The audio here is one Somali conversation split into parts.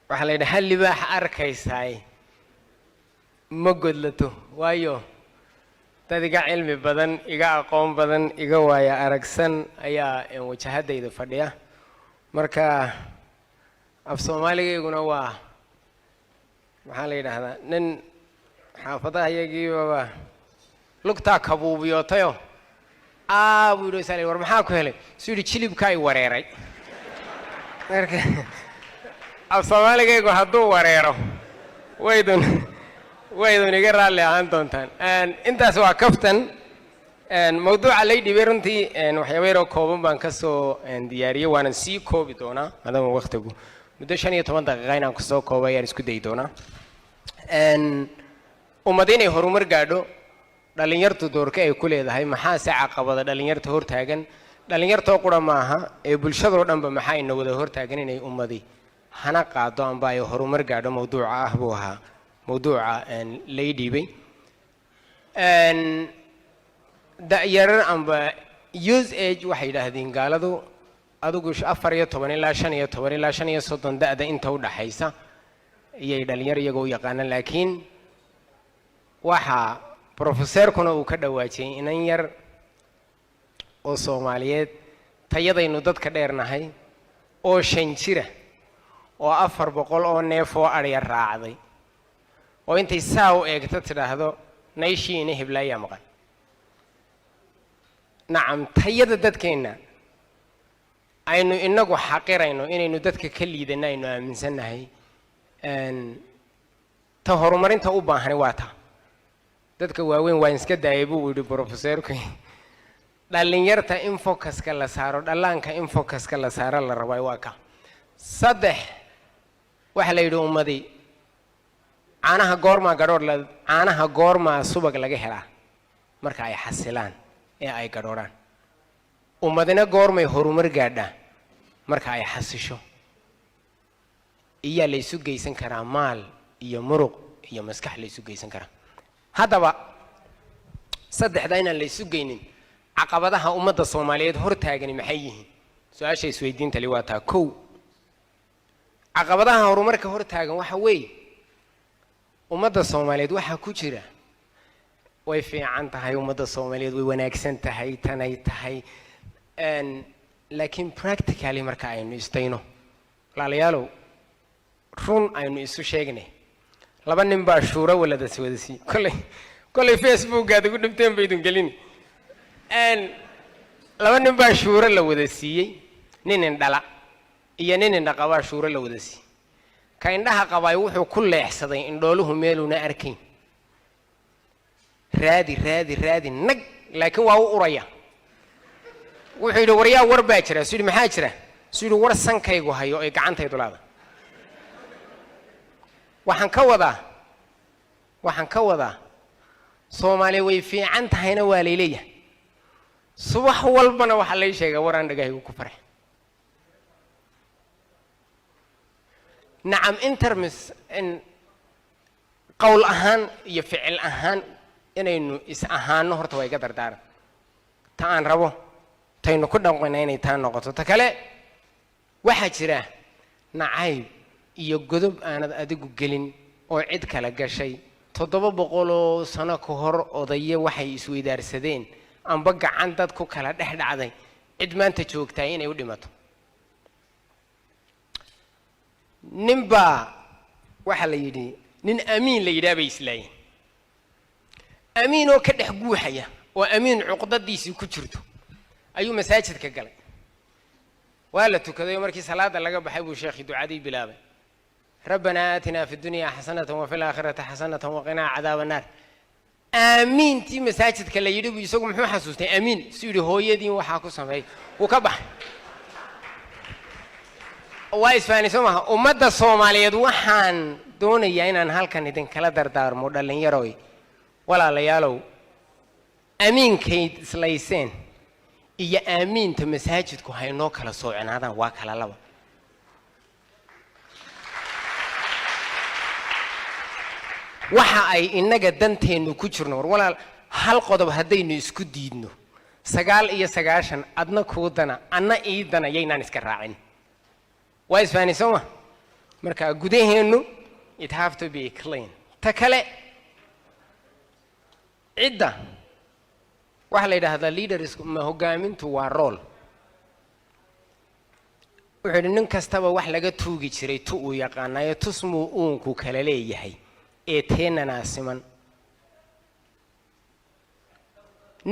Waxaa la yidhi hal libaaxa arkaysaay ma godlato, waayo dad iga cilmi badan, iga aqoon badan, iga waaya aragsan ayaa wajahadayda fadhiya. Marka af Soomaaligayguna waa, maxaa la yidhaahdaa, nin xaafadaha iyagiibaba lugtaa kabuubiyootayo aa buu yidhi sal, war maxaa ku helay? Suu yidhi jilibkaa i wareeray. Marka af Soomaaligaygu hadduu wareero waydun iga raalli ahaan doontaan. Intaas waa kaftan. Mawduuca lay dhibay runtii waxyaaba yaroo kooban baan ka soo diyaariyey, waanan sii koobi doonaa maadaama waktigu muddo 15 daqiiqa inaan kusoo koobo ayaan isku dayi doonaa. Ummad inay horumar gaadho, dhalinyartu doorka ay ku leedahay, maxaase caqabada dhalinyarta hortaagan? Dhalinyartoo qura maaha ee bulshadoo dhanba, maxaa ina wada hortaagan inay ummadi hana qaado amba ay horumar gaadho? Mawduuca ah buu ahaa mawduuca lay dhiibay. Da-yarar amba youth age waxay yidhaahdeen gaaladu, adigu 14 ilaa 15 ilaa 35 da-da inta u dhaxaysa iyay dhalinyar iyagoo u yaqaanaan. Laakiin waxaa professeerkuna uu ka dhawaajiyey inan yar oo Soomaaliyeed, tayadaynu dadka dheernahay, oo 5 jira, oo 400 oo neef oo adhya raacday, oo intay saa u eegto tidhaahdo nayshiina heblaayaa maqan. Nacam, tayada dadkeenna aynu inagu xaqirayno inaynu dadka ka liidano aynu aaminsannahay, ta horumarinta u baahani waa ta dadka waaweyn. Waan iska daayay buu yidhi professeerku. Dhallinyarta in focuska la saaro, dhallaanka in focuska la saaro la rabaa waa ka. Saddex, waxaa la yidhi ummadi caanaha goormaa gadhoodh la, caanaha goormaa subag laga helaa? Marka ay xasilaan ee ay gadhoodhaan. Ummadina goormay horumar gaadhaa? Marka ay xasisho iyaa la isu geysan karaa maal iyo muruq iyo maskax la isu geysan karaa. Haddaba saddexda inaan la isu geynin, caqabadaha ummadda Soomaaliyeed hortaagani maxay yihiin? Su-aasha isweydiinta li waa taa. Kow, caqabadaha horumarka hortaagan waxa weeye ummadda Soomaaliyeed waxaa ku jira way fiican tahay, ummadda Soomaaliyeed way wanaagsan tahay, tanay tahay, laakiin practically marka aynu istayno, walaalayaalow, run aynu isu sheegnay. Laba nin baa shuuro waladas wada sii kolley Facebookaad ugu dhibteen baydun gelini. Laba nin baa shuuro la wada siiyey, nin indhala iyo nin indha qabaa shuuro la wada siiyey. Ka indhaha qabaay wuxuu ku leexsaday indhooluhu meeluuna arkayn. Raadi, raadi, raadi, nag, laakiin waa u uraya. Wuxuu yidhi, waryaa, war baa jira. Su yidhi, maxaa jira? Su yidhi, war sankaygu hayo ee gacantaydu laada. Waxaan ka wadaa Soomaaliya way fiican tahayna waa layleeyahay, subax walbana waxaa lay sheegaa waraan dhagahaygu ku farx. Nacam, intermis in qowl ahaan iyo ficil ahaan inaynu is ahaano horta waa iga dardaaran. Ta aan rabo taynu ku dhaqmayna inay taa noqoto. Ta kale, waxaa jira nacayb iyo godob aanad adigu gelin oo cid kale gashay. 700 sano ka hor odaye waxay isweydaarsadeen amba gacan dad ku kala dhex dhacday, cid maanta joogtaa inay u dhimato. Nin baa waxaa la yidhi nin Amiin la yidhaha bay islaayeen. Amiin oo ka dhex guuxaya oo Amiin cuqdadiisii ku jirto ayuu masaajidka galay. Waa la tukaday oo markii salaada laga baxay buu sheekhi ducadii bilaabay: rabbanaa aatinaa fi dunya xasanatan wa fi laakhirati xasanatan waqinaa cadaaba annaar. Aamiintii masaajidka la yidhi buu isagu muxuu xasuustay Amiin. Suu yidhi, hooyadiin waxaa ku sameeyey. Wuu ka baxay. Waa isfahanay, soo maha? Ummadda Soomaaliyeed waxaan doonayaa inaan halkan idinkala dardaarmo, dhallinyaroy, walaalayaalow, amiinkayd islayseen iyo aamiinta masaajidku haynoo kala soocnaadaan, waa kala laba. Waxa ay innaga danteennu ku jirno, war walaal, hal qodob haddaynu isku diidno, 99 adna kuu dana, anna ii dana, yaynaan iska raacin. Waa isfahanay, soo ma? Marka gudaheennu it have to be clean. Ta kale, cidda waxaa la yidhaahdaa leaders ma hogaamintu waa role. Wuxuu yidhi nin kastaba wax laga tuugi jiray tu uu yaqaanayo, tusmuu uunku kala leeyahay ee teenanaa siman.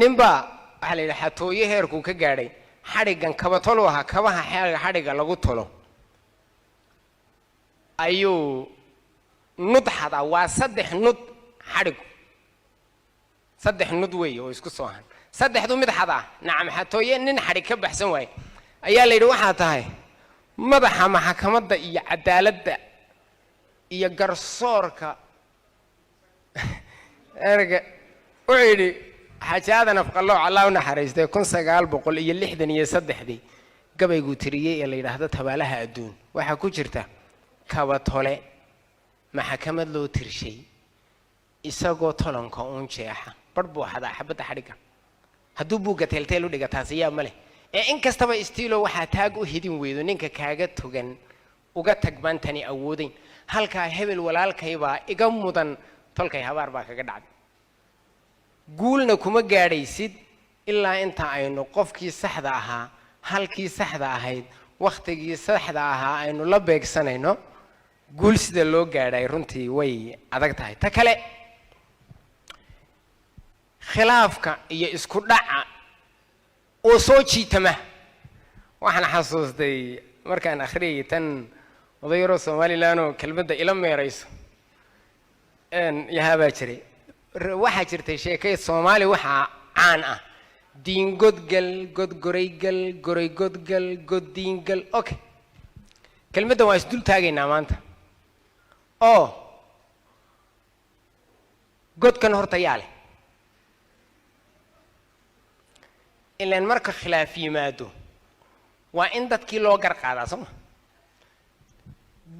Ninbaa waxaa la yidhi xatooyo heerkuu ka gaadhay xadhiggan kabatolu ahaa, kabaha xadhigga lagu tolo ayuu nud xadaa. Waa 3 nud xadhigu, 3 nud weeye oo isku soo han, saddexdu mid xadaa. Nacam, xatooye nin xadhig ka baxsan waaye ayaa la yidhi, waxaa tahay madaxa maxkamadda iyo cadaaladda iyo garsoorka erga. Wuxuu yidhi Xaaji Aadan Afqalooc, Allah u naxariistay, 1963-dii gabayguu tiriyey ee la yidhaahdo Tabaalaha Adduun waxaa ku jirta: kaba tole maxkamad loo tirshay isagoo tolonka uun jeexa, barh buu xadaa xabadda xadhigga. Hadduu buugga teelteel u dhiga taasi yaa ma leh. Ee in kastaba stiilo waxaa taag u hidin weydo ninka kaaga togan uga tag baan tani awoodayn. Halkaa hebel walaalkaybaa iga mudan, tolkay habaar baa kaga dhacday. Guulna kuma gaadhaysid ilaa inta aynu qofkii saxda ahaa, halkii saxda ahayd, wakhtigii saxda ahaa aynu la beegsanayno. Guul sida loo gaadhay runtii way adag tahay. Ta kale, khilaafka iyo isku dhaca oo soo jiitama. Waxaan xasuustay markaan akhriyayay tan oday yaroo Somaliland oo kelmadda ila meerayso yahaa baa jiray. Waxaa jirtay sheekay Soomaali, waxaa caan ah diin godgal, god goraygal, goray godgal, god diingal. Okay, kelmaddan waa isdul taagaynaa maanta oo godkan horta yaa leh. Ilaan marka khilaaf yimaado waa in dadkii loo gar qaadaa, soo ma?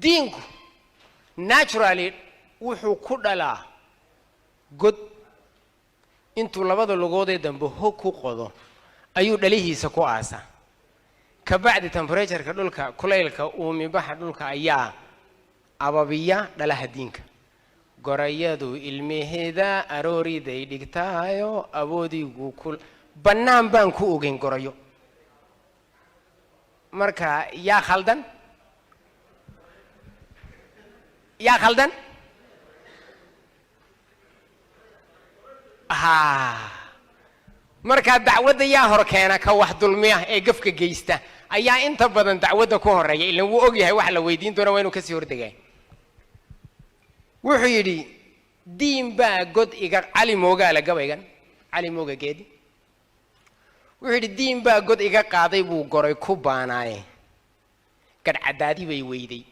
Diinku naturally wuxuu ku dhalaa god. Intuu labada lugoodee dambe hog ku qodo ayuu dhalihiisa ku aasaa. Kabacdi temperatureka dhulka, kulaylka uumibaxa dhulka ayaa ababiya dhalaha diinka. Gorayadu ilmaheeda arooriday dhigtaayo awoodigu ku bannaan baan ku ogeyn gorayo. Marka yaa khaldan? Yaa khaldan? Ha, markaa dacwadda yaa hor keena? Ka wax dulmiya ee gafka geysta ayaa inta badan dacwadda ku horeeya, ilan wuu og yahay waxa la weydiin doona, waa inuu kasii hordegay. Wuxuu yidhi diin baa god iga, Cali Moogaala gabaygan, Cali Mooga Geedi, wuxuu yidhi diin baa god iga qaaday buu goray ku baanaaye, gadhcadaadi bay weyday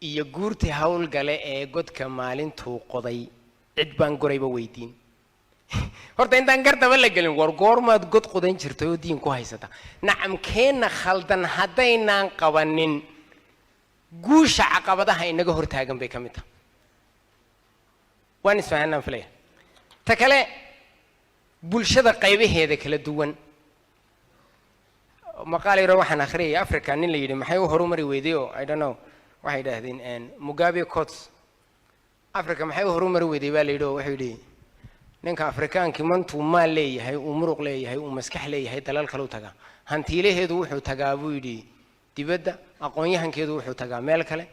iyo guurtii howlgale ee godka maalintuu qoday, cid baan gorayba weydiin. Horta intaan gardaba la gelin, war goormaad god qodan jirtay oo diin ku haysata? Nacam, keenna khaldan haddaynaan qabanin, guusha caqabadaha inaga hortaagan bay ka mid tahay. Waan isfahanaan filaya. Ta kale, bulshada qaybaheeda kala duwan. Maqaal yaro waxaan akhriyay Africa nin la yidhi maxay u horumari weyday oo I don't know, waxay yidhaahdeen Mugabe cots, Africa maxay u horumari weyday baa la yidhi, oo wuxuu yidhi ninka Afrikaankii mantuu maal leeyahay, uu muruq leeyahay, uu maskax leeyahay, dalal kaleu tagaa. Hantiilaheedu wuxuu tagaa, buu yidhi, dibadda, aqoon-yahankeedu wuxuu tagaa meel kale.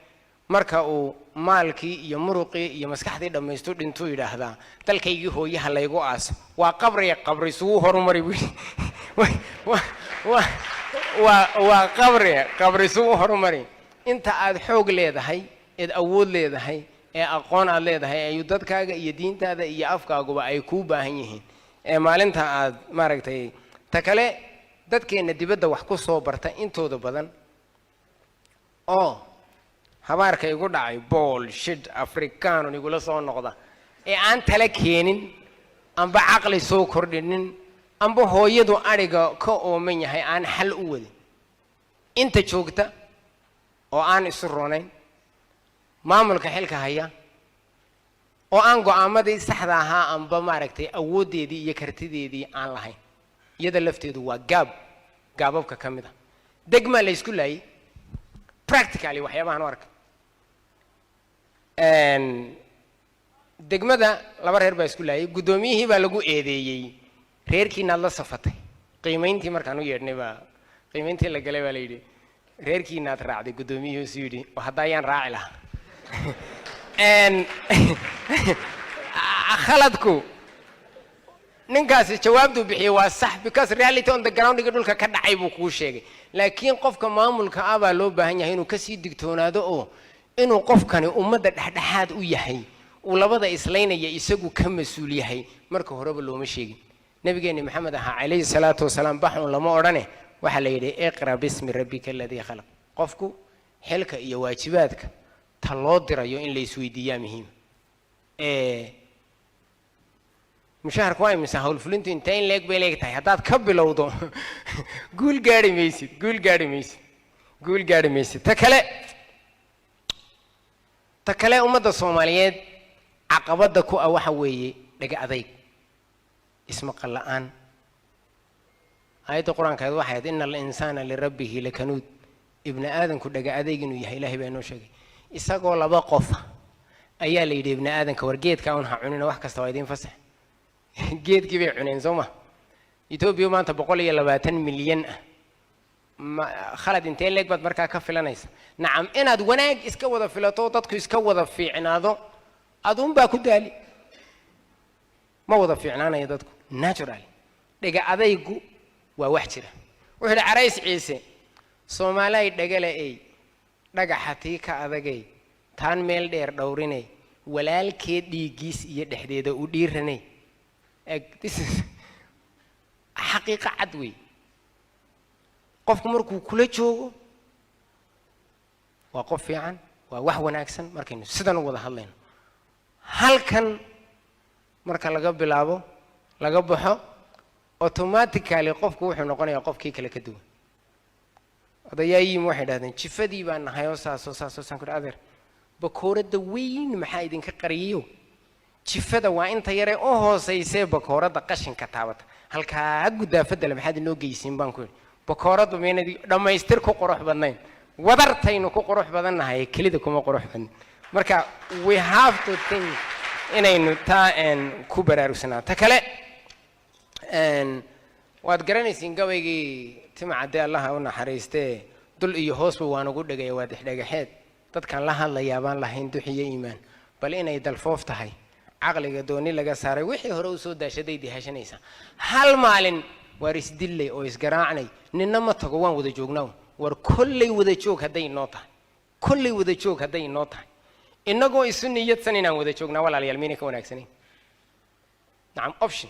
Marka uu maalkii iyo muruqii iyo maskaxdii dhammaystu dhintuu yidhaahdaa dalkaygii hooyaha laygu aaso. Waa qabriya, qabri isugu horumari, buu yidhi. Waa qabri, qabri isugu horumari. Inta aad xoog leedahay eed awood leedahay ee aqoon aad leedahay ayuu dadkaaga iyo diintaada iyo afkaaguba ay kuu baahan yihiin. Ee maalinta aad maaragtay. Ta kale, dadkeenna dibadda wax ku soo barta intooda badan oo habaarka igu dhacay bool shid Afrikaanun igula soo noqda ee aan tala keenin amba caqli soo kordhinin amba hooyadu adhiga ka ooman yahay aan xal u wadin, inta joogta oo aan isu ronayn, maamulka xilka haya oo aan go-aamadii saxda ahaa amba maaragtay awooddeedii iyo kartideedii aan lahayn, iyada lafteedu waa gaab gaababka ka mid a. Degmaa la isku laayay practically waxyaabahan u arkay. Degmada laba reer baa isku laayay. Guddoomiyihii baa lagu eedeeyey, "Reerkiinaad la safatay." Qiimayntii markaan u yeedhnay baa, qiimayntii la galay baa la yidhi, "Reerkiinaad raacday." Guddoomiyihii isu yidhi, "Hadda ayaan raaci lahaa." Khaladku ninkaasi jawaabtuu bixiyey waa sax, because reality on the groundiga dhulka ka dhacay buu kuu sheegay. Laakiin qofka maamulka ah baa loo baahan yahay inuu kasii digtoonaado oo inuu qofkani ummadda dhexdhexaad u yahay, uu labada islaynaya isagu ka mas-uul yahay. Marka horeba looma sheegin. Nabigeeni Maxamed ahaa calayhi salaatu wasalaam, baxun lama odhane, waxaa la yidhi, "Iqra bismi rabbika aladii khalaq." Qofku xilka iyo waajibaadka ta loo dirayo in la isweydiiyaa muhiim. Mushaharku waa imisa? Howlfulintu intee in leeg bay leeg tahay? Haddaad ka bilowdo, guul gaari maysid, guul gaari maysid, guul gaari maysid. Ta kale, ummadda Soomaaliyeed caqabadda ku ah waxa weeye dhega adayg, ismaqal la-aan. Aayadda qur-aankeed waxay ahayd, "Ina alinsaana lirabbihi lakanuud." Ibni aadanku dhega adayg inuu yahay Ilaahay baa inoo sheegay. Isagoo laba qofa ayaa la yidhi ibni aadanka, "War geedka un ha cunina, wax kasta waa idiin fasax." Geedkii bay cuneen, soo ma? Etoobiya maanta 120 milyan ah, ma khalad intee leeg baad markaa ka filanaysa? Nacam, inaad wanaag iska wada filato, dadku iska wada fiicnaado, aduunbaa ku daali. Ma wada fiicnaanayo dadku naturally. Dhega adaygu waa wax jira. Wuxuu yidhi Carays Ciise, "Soomaalay dhagala ey, dhagaxa tii ka adagay, taan meel dheer dhowrinay, walaalkeed dhiiggiis iyo dhexdeeda u dhiiranay." Eg, this is xaqiiqo cad wey. Qofku markuu kula joogo waa qof fiican, waa wax wanaagsan. Markaynu sidan u wada hadlayno halkan, marka laga bilaabo laga baxo, automatically qofku wuxuu noqonayaa qofkii kale ka duwan. Odayaa yimi, waxay dhahdeen, "Jifadii baan nahay oo saasoo saasoo saan." Ku adeer, bakooradda weyn maxaa idinka qariyayo? Jifada waa inta yaree u hooseysee bakooradda qashinka taabata. Halkaa gudaafadda le maxaad inoo geysiin baan ku yidhi. Bakooraddu maynad dhammaystir ku qurux badnayn? Wadartaynu ku qurux badan nahay, kelida kuma qurux badnin. Marka we have to think inaynu taa ku baraarugsanaa. Ta kale, waad garanaysiin gabaygii Timacadee, Allaha u naxariistee, "Dul iyo hoosba waan ugu dhegaya, waa dexdhegaxeed dadkan la hadlayaa baan lahayn duxiyo iimaan, bal inay dalfoof tahay caqliga dooni laga saaray, wixii hore usoo daashaday dihashanaysaa." Hal maalin waar isdillay oo isgaraacnay, ninna ma tago, waan wada joognaa. War kollay wada joog hadday inoo tahay, kollay wada joog hadday inoo tahay, innagoo isu niyadsan inaan wada joognaa, walaalayaal, miynay ka wanaagsanayn? Nacam, option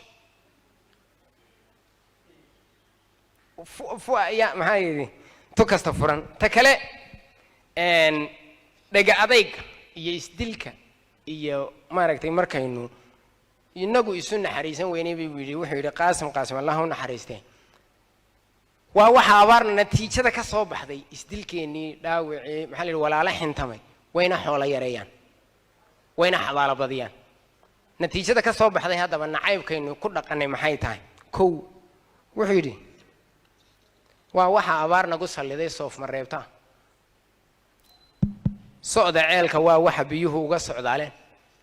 ya maxaa yidhi, tu kasta furan. Ta kale, dhega adayga iyo isdilka iyo maaragtay, markaynu inagu isu naxariisan weynay buu yidhi. Wuxuu yidhi Qaasim Qaasim, Allah u naxariistee, waa waxa abaarna natiijada ka soo baxday isdilkeennii, dhaawacii, maxaa la yidhi, walaalo xintamay wayna xoolo yareeyaan, wayna xabaalo badiyaan. Natiijada ka soo baxday haddaba nacaybkaynu ku dhaqanay maxay tahay? Kow, wuxuu yidhi, waa waxa abaar nagu salliday soof mareebta socda ceelka, waa waxa biyuhu uga socdaaleen,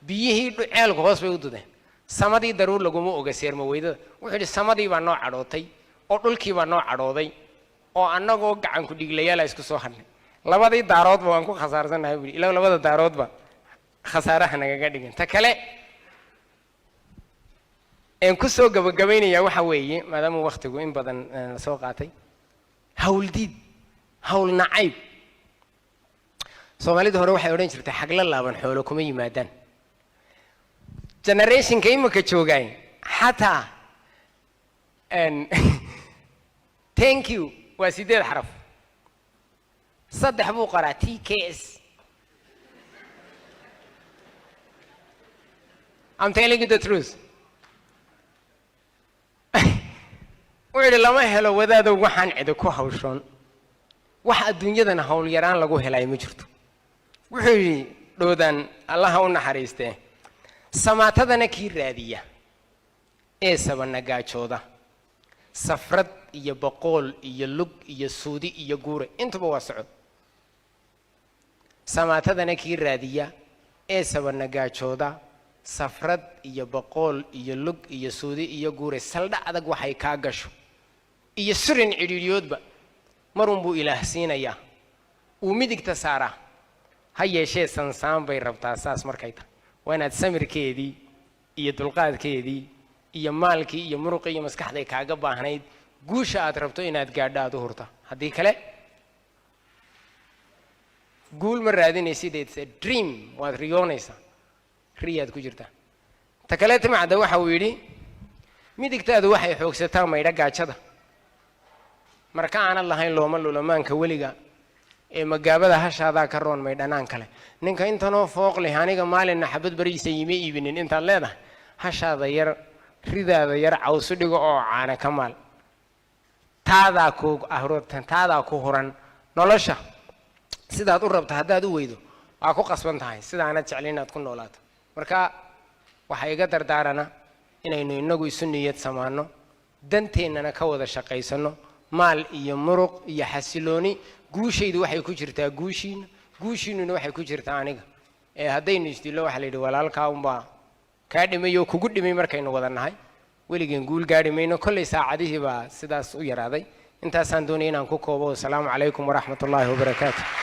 biyihii ceelku hoos bay u dudeen. Samadii daruur laguma oga seerma weydada. Wuxuu yidhi, samadii baa noo cadhootay oo dhulkii baa noo cadhooday oo annagoo gacanku dhiglayaala isku soo hadhnay. Labadii daaroodba waan ku khasaarsannahay buu yidhi. Ilaa labada daaroodba khasaaraha nagaga dhigin. Ta kale een ku soo gabagabaynayaa waxa weeye, maadaama waktigu in badan la soo qaatay, hawldiid, hawl nacayb. Soomaalida hore waxay odhan jirtay, "Xagla laaban xoolo kuma yimaadaan." Generationka imika joogaay xataa "thank you" waa sideed xaraf, saddex buu qoraa, TKS. I'm telling you the truth. Wuxuu yidhi, "Lama helo wadaadow waxaan cidi ku hawshoon, wax adduunyadan hawl yaraan lagu helay ma jirto." Wuxuu yidhi Dhowdaan, Allaha u naxariistee, "Samaatadana kii raadiya ee sabanagaajooda, safrad iyo boqool iyo lug iyo suudi iyo guure intuba waa socod. Samaatadana kii raadiya Ee sabanagaajooda, safrad iyo boqool iyo lug iyo suudi iyo guure, saldha adag waxay kaa gasho iyo surin cidhiidhiyoodba, marunbuu Ilaah siinayaa, uu midigta saaraa. Ha yeeshee sansaan bay rabtaa. Saas markay tahay, waa inaad samirkeedii iyo dulqaadkeedii iyo maalkii iyo muruqii iyo maskaxday kaaga baahnayd guusha aad rabto inaad gaadho aad u hurta. Haddii kale guul ma raadinaysid, it's a dream, waad riyoonaysaa, riyaad ku jirtaa. Ta kale, Timacda waxa uu yidhi: "Midigtaadu waxay xoogsataa maydha gaajada, marka aanad lahayn looma lulamaanka weliga ee magaabada hashaadaa ka roon maydhanaan kale." Ninka intanoo fooq leh, aniga maalinna xabad bariisa yima iibinin intaad leedahay, hashaada yar, ridaada yar cawsu dhigo oo caana ka maal. Taadaa ku ahroortan, taadaa ku huran. Nolosha sidaad u rabto haddaad u weydo, waa ku qasban tahay sidaanad jeclin inaad ku noolaato. Marka waxaa iga dardaarana inaynu inagu isu niyad samaano, danteennana ka wada shaqaysano, maal iyo muruq iyo xasilooni. Guushaydu waxay ku jirtaa guushiina, guushiinuna waxay ku jirtaa aniga. Ee haddaynu isdillo, waxaa la yidhi walaalkaa unbaa kaa dhimay oo kugu dhimay. Markaynu wada nahay, weligeen guul gaadhi mayno. Kollay saacadihii baa sidaas u yaraaday. Intaasaan doonaya inaan ku koobo. Wasalaamu calaykum waraxmat ullaahi wabarakaatu.